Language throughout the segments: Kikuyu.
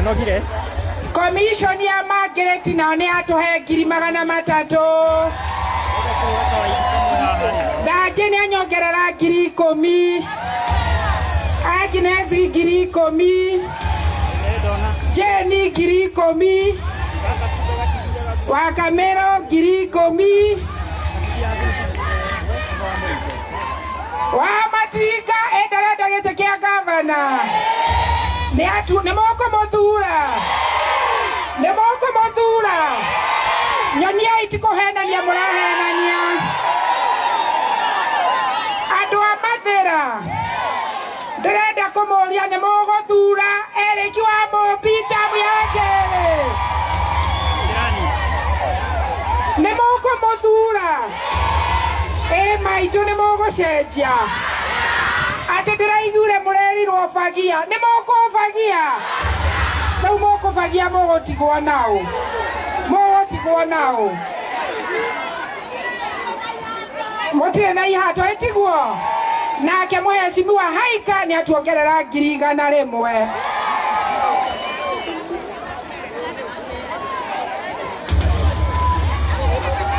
Nĩnogire? Commission ya Margaret nao nĩ atũhe 300,000. Thanjĩ nĩ anyongerera 10,000. Agnes 10,000. Jane 10,000. Wakamero 10,000. Wa Matinga endarenda gĩtĩ kĩa gavana. Nĩ atu nĩ mũkũmũthura. Nĩ mũkũmũthura. Nyoniai ti kũhenania mũrahenania. Andũ a Mathĩra ndĩrenda kũmũria nĩ mũgũthura Eric wa Mũmbi tamu ya kerĩ. Nĩ mũkũmũthura. Ĩ maitũ nĩ mũgũcenjia. Atĩ ndĩraiguire mũrerirwo bagia. Nĩ mũkũbagia. Rĩu mũkũbagia mũgũtigwo naũ. Mũgũtigwo naũ. Mũtirĩ na ihato ĩtiguo. Nake mũhecimiwa Haika nĩ atuongerera 100,000.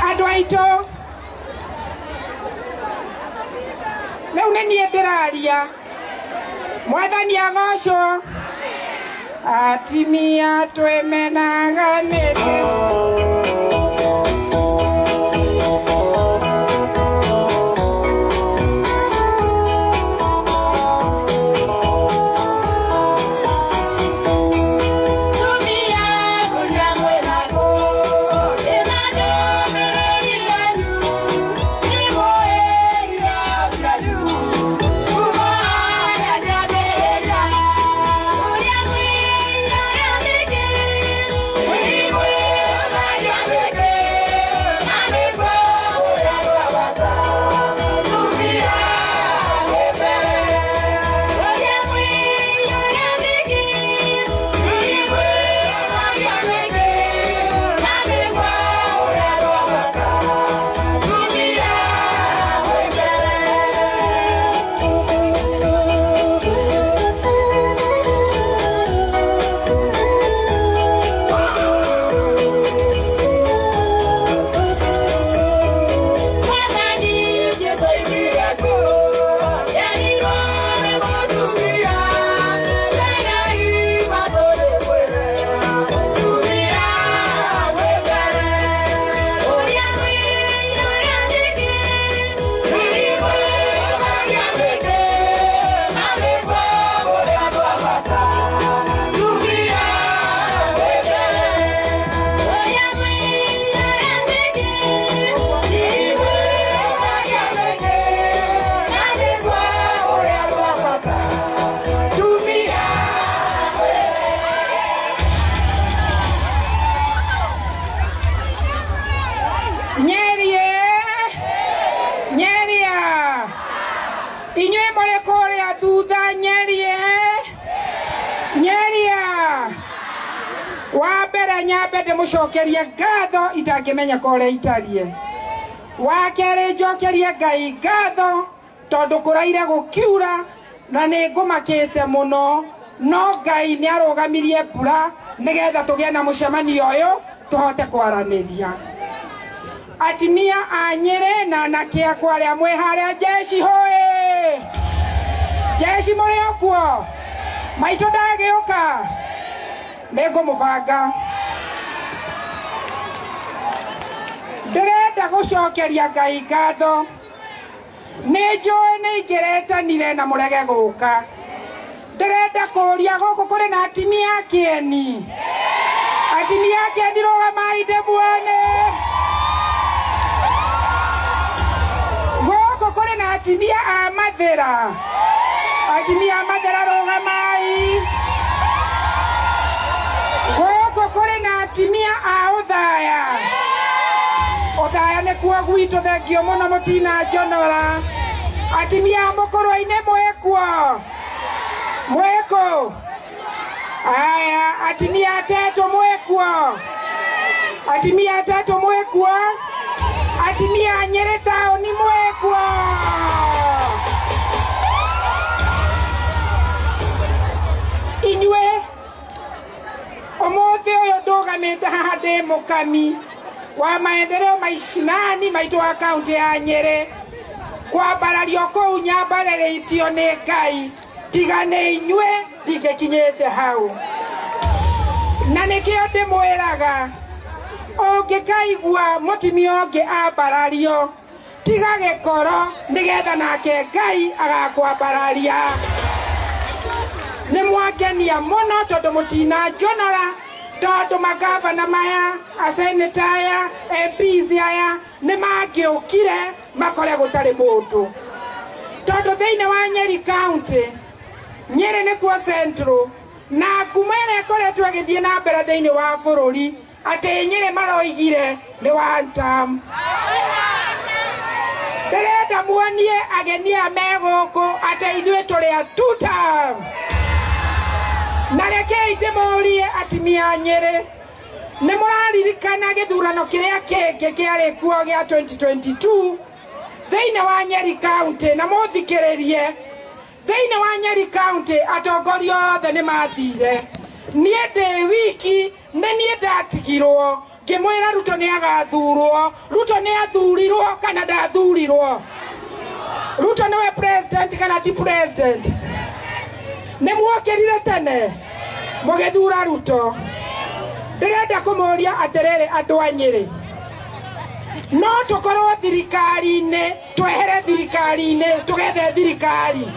Andũ aitũ rĩu nĩ niĩ ndĩraria. Mwathani agocwo. Atimia twĩmenaga nĩkĩ. Nyerie Nyeria inyuĩ mũrĩ kũrĩa thutha Nyerie Nyeria wa mbere nyambe ndĩmũcokerie ngatho itangĩmenya ũrĩa itariĩ. Wa kerĩ njokerie Ngai ngatho tondũ kũraire gũkiura na nĩ ngũmakĩte mũno no Ngai nĩ arũgamirie mbura nĩgetha tũgĩe na mũcemanio ũyũ tũhote kwaranĩria. Atimia a Nyĩrĩ na anake akwa arĩa mwĩ harĩa jeshi hũĩ. Jeshi mũrĩ o kuo? Maitũ ndagĩũka? Nĩ ngũmũbanga. Ndĩrenda gũcokeria Ngai ngatho. Nĩ njũĩ nĩ ingĩretanire na mũrege gũka. Ndĩrenda kũria gũkũ kũrĩ na atimia a kĩeni. Atimia a kĩeni rũgamai ndĩmuone. Gũkũ kũrĩ na atimia a Mathĩra. Atimia a Mathĩra rũgamai. Gũkũ kũrĩ na atimia a Ũthaya. Ũthaya nĩkuo gwitũ, thengio mũno mũtina njonora. Atimia a Mũkũrwe-inĩ mwĩkuo? Mwĩkũ? Aya, atimia atetũ mwĩkuo? Atimia atetũ mwĩkuo? Atimia a Nyĩrĩ taũni mwĩkuo? Inyuĩ Ndĩ mũkami wa maendeleo maishinani maitũ wa kaunti ya Nyĩrĩ, kwambarario kũu nyambarĩrĩtio nĩ Ngai, tiga nĩ inyuĩ ndingĩkinyĩte hau. Na nĩkĩo ndĩmwĩraga, ũngĩkaigua mũtumia ũngĩ ambarario, tiga gĩkoro nĩgetha nake Ngai agakwambararia. Nĩ mwangenia mũno tondũ mũtinanjonora, tondũ magavana maya, aseneta aya, MPs aya nĩ mangĩũkire makore gũtarĩ mũndũ, tondũ thĩinĩ wa Nyeri County, Nyeri nĩkuo Central, na ngumo ĩrĩa ĩkoretwo ĩgĩthiĩ na mbere thĩinĩ wa bũrũri atĩ Nyeri maroigire nĩ one term. Ndĩrenda muonie ageni aya me gũkũ atĩ ithuĩ tũrĩ a two term. Na rekei ndĩmũrie atumia a Nyeri, nĩ mũraririkana gĩthurano kĩrĩa kĩngĩ kĩarĩ kuo gĩa 2022 thĩinĩ wa Nyeri County? Na mũthikĩrĩrie, thĩinĩ wa Nyeri County atongoria othe nĩ mathire, niĩ ndĩ wiki, nĩ niĩ ndatigirwo ngĩmwĩra Ruto nĩ agathurwo. Ruto nĩ athurirwo kana ndathurirwo? Ruto nĩwe president kana ti president? Nĩ muokĩrire tene mũgĩthura Ruto. Ndĩrenda kũmũria atĩrĩrĩ, andũ a Nyĩrĩ, no tũkorwo thirikari-inĩ, twehere thirikari-inĩ, tũgethe thirikari?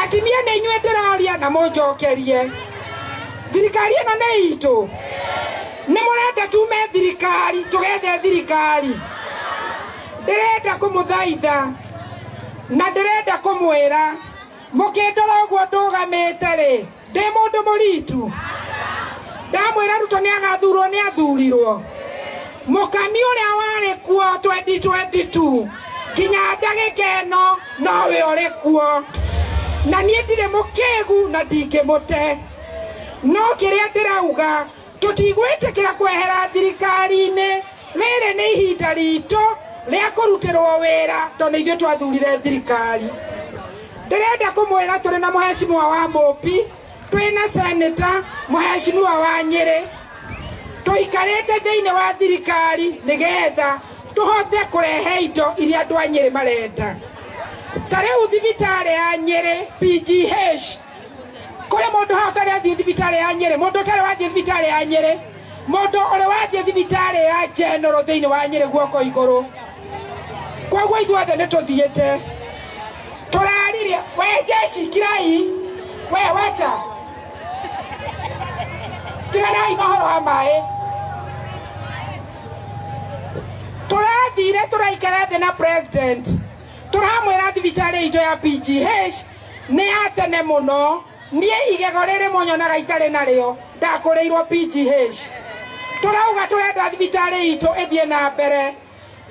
Atimia, nĩ inyuĩ ndĩroria na mũnjokerie. Thirikari ĩno nĩ itũ? Nĩ mũrenda tume thirikari tũgethe thirikari? Ndĩrenda kũmũthaitha na ndĩrenda kũmwĩra, mũkĩndora ũguo ndũgamĩte rĩ, ndĩ mũndũ mũritu? Ndamwĩra Ruto nĩ agathurwo, nĩ athurirwo. Mũkami ũrĩa warĩ kuo 2022 nginya ndagĩka ĩno nowe ũrĩ kuo, na niĩ ndirĩ mũkĩgu na ndingĩmũte. No kĩrĩa ndĩrauga, tũtigwĩtĩkĩra kwehera thirikari-inĩ. Rĩrĩ nĩ ihinda ritũ rĩa kũrutĩrwo wĩra, tondũ nĩ ithuĩ twathurire thirikari. Ndĩrenda kũmwĩra tũrĩ na mũhecimiwa wa Mũmbi, twĩna seneta mũhecimiwa wa Nyĩrĩ, tũikarĩte thĩinĩ wa thirikari nĩgetha tũhote kũrehe indo iria andũ a Nyĩrĩ marenda. Ta rĩu thibitarĩ ya Nyĩrĩ PGH, kũrĩ mũndũ haha ũtarĩ athiĩ thibitarĩ ya Nyĩrĩ? Mũndũ ũtarĩ wathiĩ thibitarĩ ya Nyĩrĩ, mũndũ ũrĩ wathiĩ thibitarĩ ya General thĩinĩ wa Nyĩrĩ, guoko igũrũ. Koguo ithuothe nĩ tũthiĩte tũraririe. We jeshi, kirai, we wacha, tiganai mahoro wa maĩ. Tũrathire tũraikara thĩ na president, tũramwĩra thibitarĩ itũ ya PGH nĩ ya tene mũno. Niĩ igego rĩrĩ mũnyonaga itarĩ narĩo, ndakũrĩirwo PGH. Tũrauga tũrenda thibitarĩ itũ ĩthiĩ na mbere.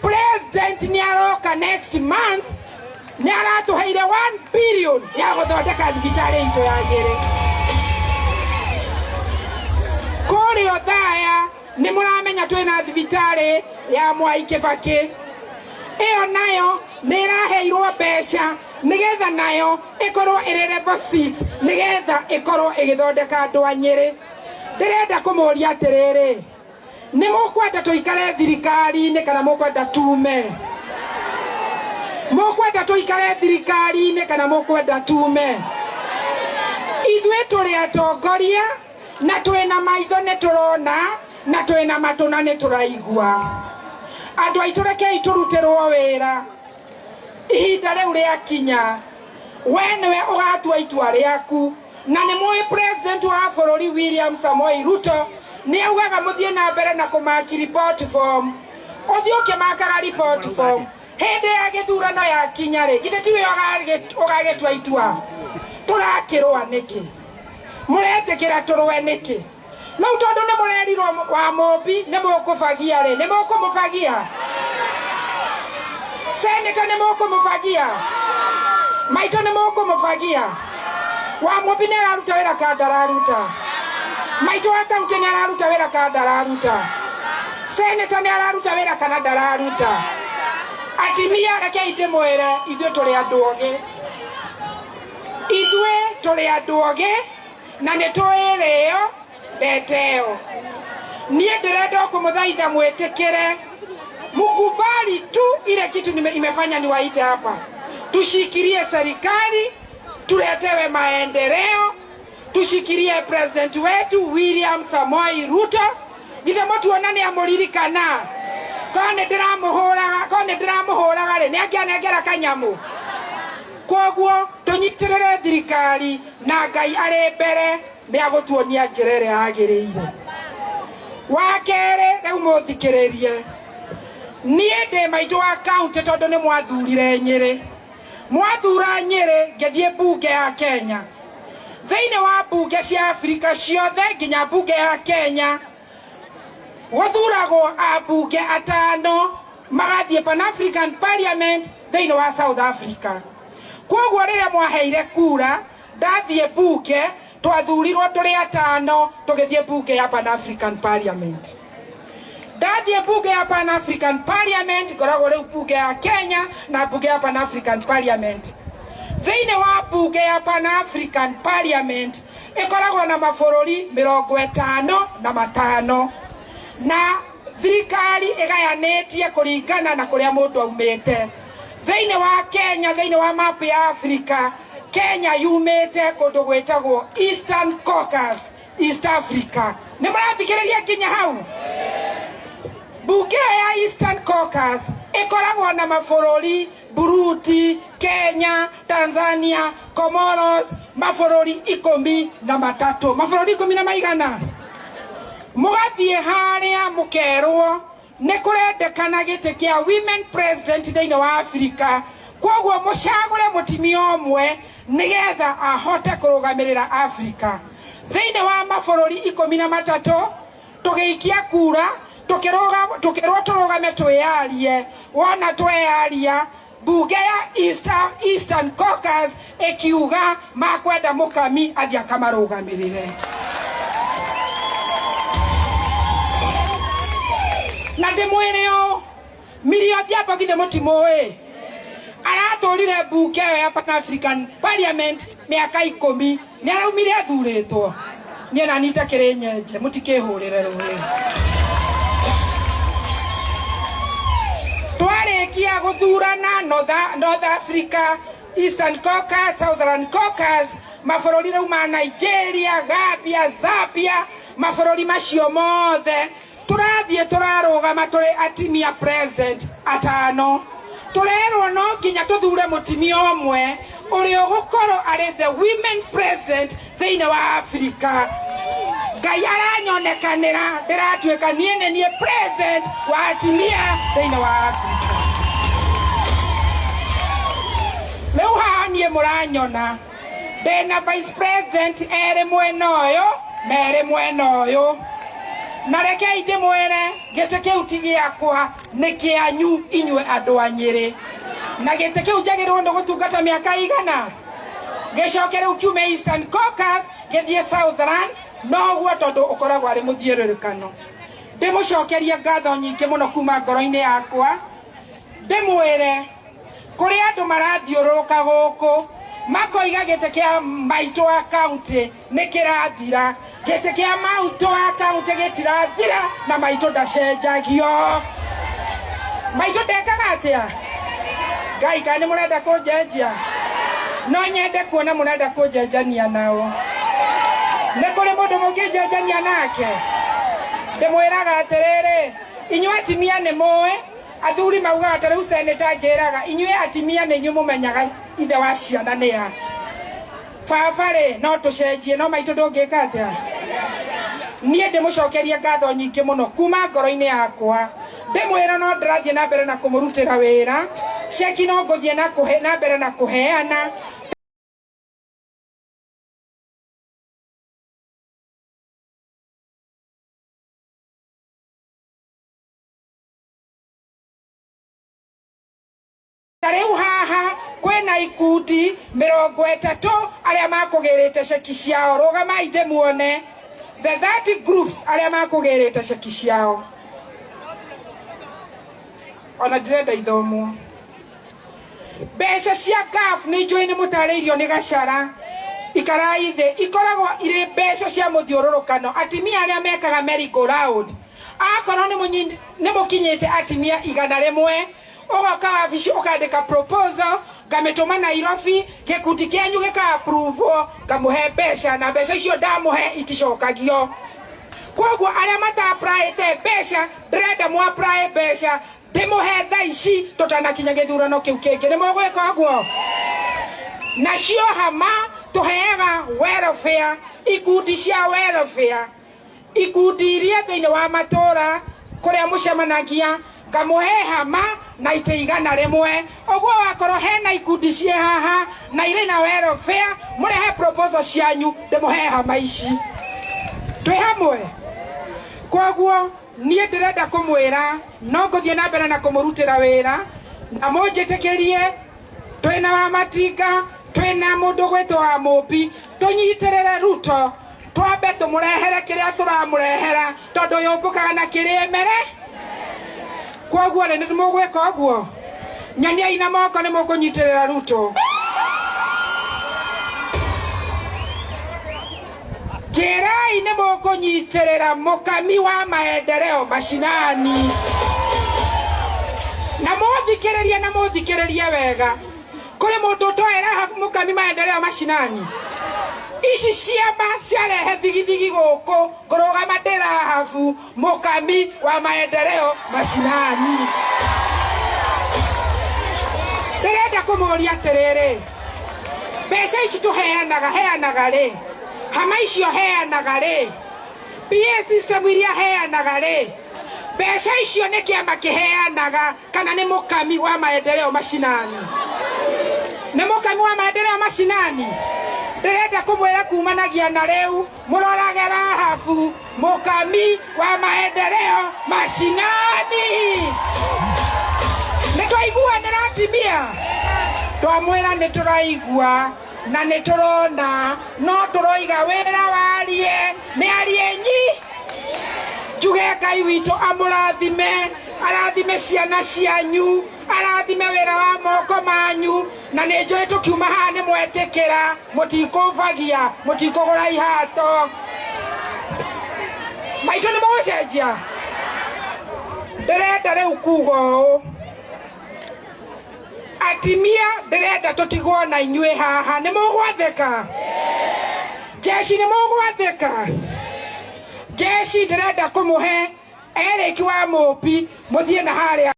President nĩ aroka next month, nĩ aratũheire 1 billion ya gũthondeka thibitarĩ itũ ya Nyĩrĩ. Kũrĩa Othaya nĩ mũramenya twĩna thibitarĩ ya Mwai Kĩbakĩ, ĩyo nayo nĩ ĩraheirwo mbeca nĩgetha nayo ĩkorwo ĩrĩ level 6, nĩgetha ĩkorwo ĩgĩthondeka andũ a Nyĩrĩ. Ndĩrenda kũmũria atĩrĩrĩ, nĩ mũkwenda tũikare thirikari-inĩ kana mũkwenda tume? Mũkwenda tũikare thirikari-inĩ kana mũkwenda tume? Ithuĩ tũrĩ atongoria na twĩna maitho nĩ tũrona na twĩna matũ na nĩ tũraigua. Andũ aitũ, rekei tũrutĩrwo wĩra. Ihinda rĩu rĩakinya, we nĩwe ũgatua itua rĩaku. Na nĩ mũĩ president wa bũrũri William Samoei Ruto nĩ augaga mũthiĩ na mbere na kũmaki report form. Ũthiĩ ũkĩmakaga report form, hĩndĩ ya gĩthurano yakinya rĩ, githĩ tiwe ũgagĩtua itua? Tũrakĩrũa nĩkĩ? Mũretĩkĩra tũrũe nĩkĩ? Rĩu tondũ nĩ mũrerirwo wa Mũmbi nĩ mũkũbagia rĩ, nĩ mũkũmũbagia? Seneta nĩ mũkũmũbagia? Maitũ, nĩ mũkũmũbagia? Wa Mũmbi nĩ araruta wĩra ka ndararuta? Maitũ wa kaunti nĩ araruta wĩra ka ndararuta? Seneta nĩ araruta wĩra kana ndararuta? Atimia, rekei ndĩmwĩre, ithuĩ tũrĩ andũ ogĩ, ithuĩ tũrĩ andũ ogĩ na nĩ tũĩ rĩo ndeteo. Niĩ ndĩrenda kũmũthaitha mwĩtĩkĩre, mkubali tu ile kitu imefanya niwaite hapa, tushikilie serikali, tuletewe maendeleo, tushikilie president wetu William Samoei Ruto. Githĩ mũtuona nĩ amũririkana? Korwo nĩ ndĩramũhũraga, korwo nĩ ndĩramũhũraga rĩ, nĩ angĩanengera kanyamũ. Koguo tũnyitĩrĩre thirikari na Ngai arĩ mbere nĩ agũtuonia njĩra ĩrĩa yagĩrĩire. Wa kerĩ, rĩu mũthikĩrĩrie, niĩ ndĩ maitũ wa kaunti tondũ nĩ mwathurire Nyĩrĩ. Mwathura Nyĩrĩ ngĩthiĩ mbunge ya Kenya. Thĩinĩ wa mbunge cia Afrika ciothe nginya mbunge ya Kenya gũthuragwo ambunge atano magathiĩ Pan African Parliament thĩinĩ wa South Africa. Koguo rĩrĩa mwaheire kura ndathiĩ mbunge, twathurirwo tũrĩ atano tũgĩthiĩ mbunge ya Pan African Parliament. Ndathiĩ mbunge ya Pan African Parliament, ngoragwo rĩu mbunge ya Kenya na mbunge ya Pan African Parliament. Thĩinĩ wa mbunge ya Pan African Parliament ĩkoragwo na mabũrũri 55 na thirikari ĩgayanĩtie kũringana na kũrĩa mũndũ aumĩte. Thĩinĩ wa Kenya, thĩinĩ wa map ya Africa, Kenya yumĩte kũndũ gwĩtagwo Eastern Caucus, East Africa. Nĩ mũrathikĩrĩria nginya hau? Mbunge ya Eastern Caucus ĩkoragwo na mabũrũri Burundi, Kenya, Tanzania, Comoros, mabũrũri 13. Mabũrũri ikũmi na maigana? Mũgathiĩ harĩa mũkerwo nĩ kũrendekana gĩtĩ kĩa women president thĩinĩ wa Afrika, koguo mũcagũre mũtumia ũmwe nĩgetha ahote kũrũgamĩrĩra Afrika. Thĩinĩ wa mabũrũri 13 tũgĩikia kura, tũkĩrwo tũrũgame twĩyarie. Wona tweyaria, mbunge ya Eastern Caucus ĩkiuga makwenda Mukami athiĩ akamarũgamĩrĩre. Na ndĩmwĩre ũũ, Millie Odhiambo githĩ mũtimũĩ? Aratũrire mbunge ĩyo ya Pan African Parliament mĩaka 10, nĩ araumire athurĩtwo. Niĩ na niĩ itakĩrĩ nyenje, mũtikĩhũrĩre rũĩ. Twarĩkia gũthurana North Africa, Eastern Caucus, Southern Caucus, mabũrũri rĩu ma Nigeria, Gambia, Zambia, mabũrũri macio mothe tũrathiĩ tũrarũgama tũrĩ atimia president atano. Tũrerwo no nginya tũthure mũtimia ũmwe ũrĩa ũgũkorwo arĩ the women president thĩinĩ wa Afrika. Ngai aranyonekanĩra ndĩratuĩka niĩ nĩ niĩ president wa atimia thĩinĩ wa Afrika. Rĩu haha niĩ mũranyona ndĩna vice president erĩ mwena ũyũ na erĩ mwena ũyũ. Na rekei ndĩmwĩre gĩtĩ kĩu ti gĩakwa, nĩ kĩanyu inyuĩ andũ a Nyĩrĩ. Na gĩtĩ kĩu njagĩrĩirwo nĩ gũtungata mĩaka igana, gĩcoke rĩu kiume Eastern Caucus gĩthiĩ Southern, noguo tondũ ũkoragwo arĩ mũthiũrũrũkano. Ndĩmũcokerie ngatho nyingĩ mũno kuma ngoro-inĩ yakwa, ndĩmwĩre kũrĩ andũ marathiũrũrũka gũkũ makoiga gĩtĩ kĩa maitũ wa kaunti nĩ kĩrathira. Gĩtĩ kĩa maitũ wa kaunti gĩtirathira na maitũ ndacenjagio. Maitũ ndekaga atĩa? Ngai, kana nĩ mũrenda kũnjenjia? No nyende kuona mũrenda kũnjenjania nao. Nĩ kũrĩ mũndũ mũngĩnjenjania nake? Ndĩmwĩraga atĩrĩrĩ, inyuĩ atimia nĩ mũĩ, athuri maugaga ta rĩu seneta njĩraga, inyuĩ atimia nĩ inyuĩ mũmenyaga ithe wa ciana nĩ a. Baba rĩ, no tũcenjie, no maitũ ndũngĩka atĩa? Niĩ ndĩmũcokerie ngatho nyingĩ mũno kuma ngoro-inĩ yakwa. Ndĩmwĩra no ndĩrathiĩ na mbere na kũmũrutĩra wĩra, ceki no ngũthiĩ na mbere na kũheana. Ta rĩu haha kwĩna ikundi 30 arĩa makũgĩrĩte ceki ciao. Rũgamai ndĩmuone. The 30 groups arĩa makũgĩrĩte ceki ciao. Ona ndirenda ithomwo. Mbeca cia CAF nĩ njũĩ nĩ mũtarĩirio nĩ Gacara. Ikarai thĩ, ikoragwo irĩ mbeca cia mũthiũrũrũkano. Atimia arĩa mekaga merry go round. Akorwo nĩ mũkinyĩte atimia 100, ũgoka wabici ũkandĩka proposal, ngamĩtũma Nairobi, gĩkundi kĩanyu gĩka approve, ngamũhe mbeca, na mbeca icio ndamũhe iticokagio. Koguo arĩa mata-applyĩte mbeca, ndĩrenda mu apply mbeca ndĩmũhe thaa ici tũtanakinya gĩthurano kĩu kĩngĩ. Nĩ mũgwĩka ũguo? Nacio hama tũheaga welfare, ikundi cia welfare, ikundi iria thĩinĩ wa matũra kũrĩa mũcemanagia, ngamũhe hama na itĩ 100. Ũguo wakorwo hena ikundi ciĩ haha na irĩ na welfare, mũrehe proposal cianyu ndĩmũhe hama ici. Twĩ hamwe? Koguo niĩ ndĩrenda kũmwĩra no ngũthiĩ na mbere na kũmũrutĩra wĩra, na mũnjĩtĩkĩrie twĩna wa Matinga, twĩna mũndũ gwĩtwo wa Mũmbi, tũnyitĩrĩre Ruto, twambe tũmũrehere kĩrĩa tũramũrehera, tondũ yũmbũkaga na kĩrĩa ĩmere. Koguo rĩ, nĩ mũgwĩka ũguo? Nyoniai na moko nĩ mũkũnyitĩrĩra Ruto. Njĩrai nĩ mũkũnyitĩrĩra mũkami wa maendeleo mashinani. Na mũthikĩrĩrie, na mũthikĩrĩrie wega. Kũrĩ mũndũ ũtoĩ Rahabu mũkami maendeleo mashinani? Ici ciama ciarehe thigithigi gũkũ, ngũrũgama ndĩ Rahabu mũkami wa maendeleo mashinani. Ndĩrenda kũmũria atĩrĩrĩ, mbeca ici tũheanaga heanaga rĩ, hama icio heanaga rĩ, PA system iria heanaga rĩ, mbeca icio nĩ kĩama kĩheanaga kana nĩ mũkami wa maendeleo mashinani? Nĩ mũkami wa maendeleo mashinani. Ndĩrenda kũmwĩra kumanagia na rĩu mũrorage Rahabu mũkami wa maendeleo mashinani. Nĩ twaiguanĩra atimia? Twamwĩra nĩ tũraigua na nĩ tũrona, no tũroiga wĩra warie mĩarie nyi. Njuge Ngai witũ amũrathime, arathime ciana cianyu, arathime wĩra wa moko manyu, na nĩ njũĩ tũkiuma haha nĩ mwetĩkĩra, mũtikũbagia, mũtikũgũra ihato. Maitũ nĩ mũgũcenjia? Ndĩrenda rĩu kuga ũũ, atimia ndĩrenda tũtigwo na inyuĩ haha. Nĩ mũgwathĩka? Jeshi nĩ mũgwathĩka? Jeshi ndĩrenda kũmũhe Eric wa Mũmbi mũthiĩ na harĩa.